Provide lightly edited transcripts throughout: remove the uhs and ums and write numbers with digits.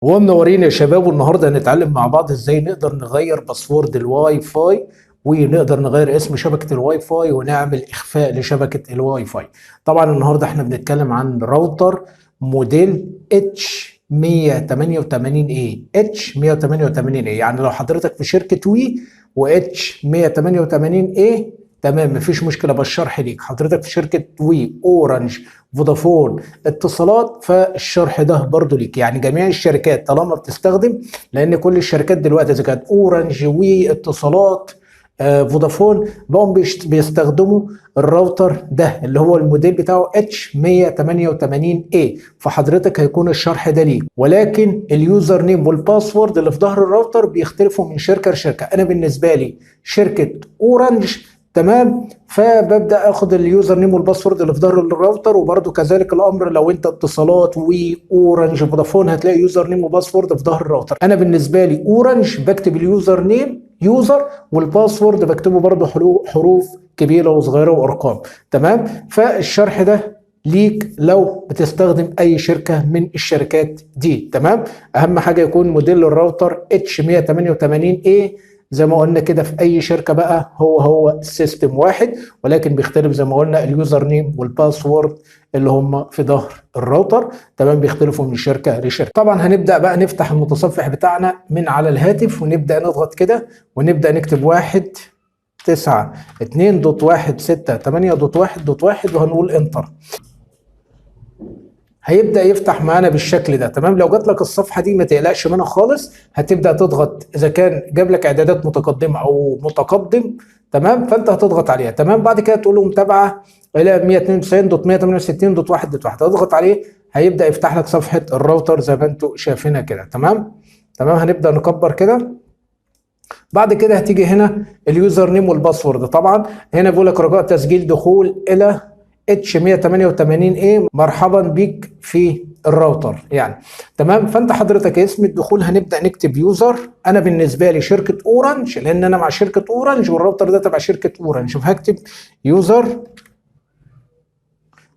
ومنورين يا شباب. والنهارده هنتعلم مع بعض ازاي نقدر نغير password الواي فاي، ونقدر نغير اسم شبكة الواي فاي، ونعمل اخفاء لشبكة الواي فاي. طبعا النهارده احنا بنتكلم عن راوتر موديل H 188 A، H 188 A. يعني لو حضرتك في شركة وي و H 188 A تمام، مفيش مشكلة، بالشرح ليك. حضرتك في شركة وي، اورنج، فودافون، اتصالات، فالشرح ده برضو ليك. يعني جميع الشركات طالما بتستخدم، لان كل الشركات دلوقتي اذا كانت اورنج، وي، اتصالات، فودافون، بقوا بيستخدموا الراوتر ده اللي هو الموديل بتاعه H 188 A. فحضرتك هيكون الشرح ده ليك، ولكن ال username وال password اللي في ظهر الراوتر بيختلفوا من شركة لشركة. انا بالنسبة لي شركة اورنج تمام، فببدا اخد ال username وال password اللي في ظهر الراوتر، وبرده كذلك الامر لو انت اتصالات واورنج فودافون هتلاقي username و password في ظهر الراوتر. انا بالنسبة لي اورنج بكتب ال username user، وال password بكتبه برده حروف كبيرة وصغيره وارقام. تمام، فالشرح ده ليك لو بتستخدم اي شركة من الشركات دي. تمام، اهم حاجة يكون موديل الراوتر H 188 A زي ما قلنا كده. في اي شركة بقى هو system واحد، ولكن بيختلف زي ما قلنا ال username وال password اللي هم في ظهر الراوتر. تمام، بيختلفوا من شركة لشركة. طبعا هنبدا بقى نفتح المتصفح بتاعنا من على الهاتف، ونبدا نضغط كده، ونبدا نكتب 192.168.1.1 وهنقول enter. هيبدأ يفتح معانا بالشكل ده. تمام، لو جات لك الصفحة دي ما تقلقش منها خالص، هتبدأ تضغط إذا كان جاب لك إعدادات متقدمة أو متقدم. تمام، فأنت هتضغط عليها. تمام، بعد كده تقول له متابعة إلى 192.168.1.1، هتضغط عليه هيبدأ يفتح لك صفحة الراوتر زي ما أنتم شايفينها كده. تمام تمام، هنبدأ نكبر كده. بعد كده هتيجي هنا ال username وال password. طبعا هنا بيقول لك رجاء تسجيل دخول إلى H 188 A، مرحبا بيك في الراوتر يعني. تمام، فانت حضرتك اسم الدخول هنبدا نكتب user. انا بالنسبة لي شركة اورنج، لان انا مع شركة اورنج والراوتر ده تبع شركة اورنج، فهكتب user.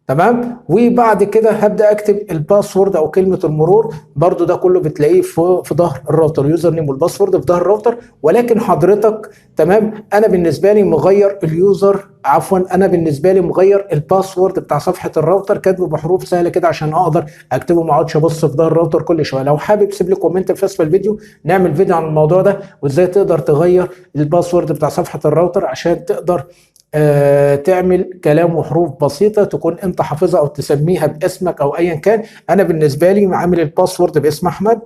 تمام، وبعد كده هبدا اكتب ال password او كلمة المرور، برضو ده كله بتلاقيه في ظهر الراوتر، username وال password في ظهر الراوتر. ولكن حضرتك تمام، انا بالنسبة لي مغير ال user، عفوا انا بالنسبة لي مغير ال password بتاع صفحة الراوتر، كاتبه بحروف سهلة كده عشان اقدر اكتبه، ما اقعدش ابص في ظهر الراوتر كل شوية. لو حابب سيب لي comment في اسفل الفيديو، نعمل فيديو عن الموضوع ده وازاي تقدر تغير ال password بتاع صفحة الراوتر عشان تقدر تعمل كلام وحروف بسيطة تكون انت حافظها او تسميها باسمك او ايا كان. انا بالنسبة لي عامل ال password باسم احمد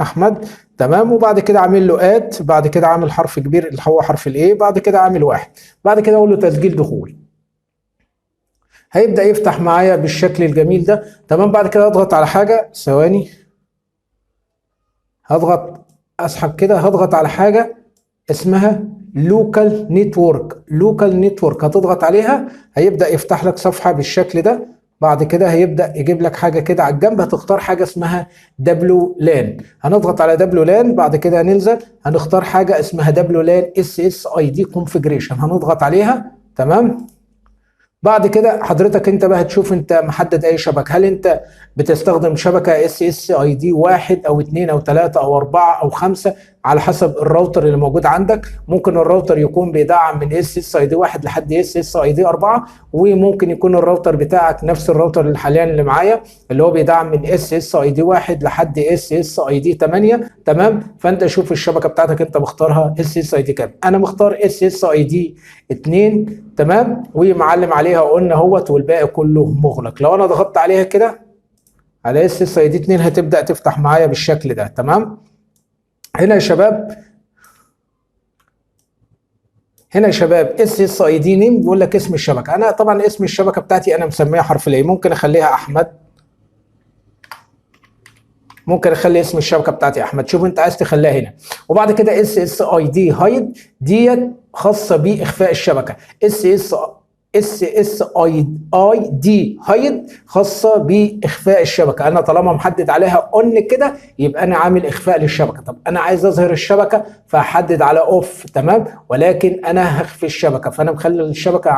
احمد. تمام، وبعد كده عامل له at، بعد كده عامل حرف كبير اللي هو حرف ال A، بعد كده عامل واحد، بعد كده اقول له تسجيل دخول. هيبدأ يفتح معايا بالشكل الجميل ده. تمام، بعد كده اضغط على حاجة، ثواني، هضغط اسحب كده، هضغط على حاجة اسمها local network. local network هتضغط عليها هيبدأ يفتح لك صفحة بالشكل ده. بعد كده هيبدأ يجيب لك حاجة كده على الجنب، هتختار حاجة اسمها WLAN، هنضغط على WLAN. بعد كده هننزل هنختار حاجة اسمها دبليو لان اس اس اي دي كونفجريشن، هنضغط عليها. تمام، بعد كده حضرتك انت بقى هتشوف انت محدد اي شبكة، هل انت بتستخدم شبكة SSID 1 او 2 او 3 او 4 او 5 على حسب الراوتر اللي موجود عندك. ممكن الراوتر يكون بيدعم من SSID 1 لحد SSID 4، وممكن يكون الراوتر بتاعك نفس الراوتر اللي حاليا اللي معايا اللي هو بيدعم من SSID 1 لحد SSID 8. تمام، فانت شوف الشبكة بتاعتك انت مختارها SSID كام. انا مختار SSID 2. تمام، ومعلم عليها قلنا اهوت، والباقي كله مغلق. لو انا ضغطت عليها كده على SSID 2 هتبدا تفتح معايا بالشكل ده. تمام، هنا يا شباب، هنا يا شباب SSID name بيقول لك اسم الشبكة. انا طبعا اسم الشبكة بتاعتي انا مسميها حرف ال A، ممكن اخليها احمد، ممكن اخلي اسم الشبكة بتاعتي احمد، شوف انت عايز تخليها هنا. وبعد كده SSID hide ديت خاصة باخفاء الشبكة، SSID hide خاصة باخفاء الشبكة. انا طالما محدد عليها on كده يبقى انا عامل اخفاء للشبكه. طب انا عايز اظهر الشبكة فاحدد على off. تمام، ولكن انا هخفي الشبكة، فانا مخلي الشبكة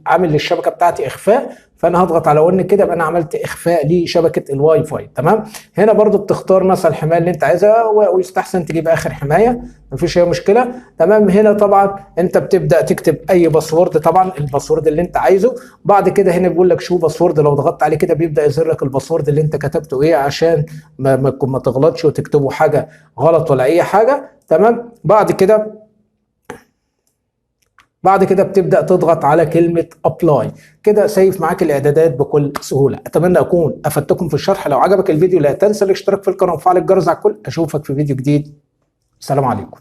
عامل للشبكه بتاعتي اخفاء، فانا هضغط على on كده، يبقى انا عملت اخفاء لشبكه الواي فاي. تمام، هنا برضو بتختار مثلا الحماية اللي انت عايزها، ويستحسن تجيب اخر حماية، مفيش اي مشكلة. تمام، هنا طبعا انت بتبدا تكتب اي password، طبعا ال password اللي انت عايزه. بعد كده هنا بيقول لك show password، لو ضغطت عليه كده بيبدا يظهر لك ال password اللي انت كتبته ايه، عشان ما تغلطش وتكتبه حاجة غلط ولا اي حاجة. تمام، بعد كده بتبدا تضغط على كلمة apply كده، save معاك الاعدادات بكل سهولة. اتمنى اكون افدتكم في الشرح. لو عجبك الفيديو لا تنسى الاشتراك في القناة وفعل الجرس على الكل. اشوفك في فيديو جديد. السلام عليكم.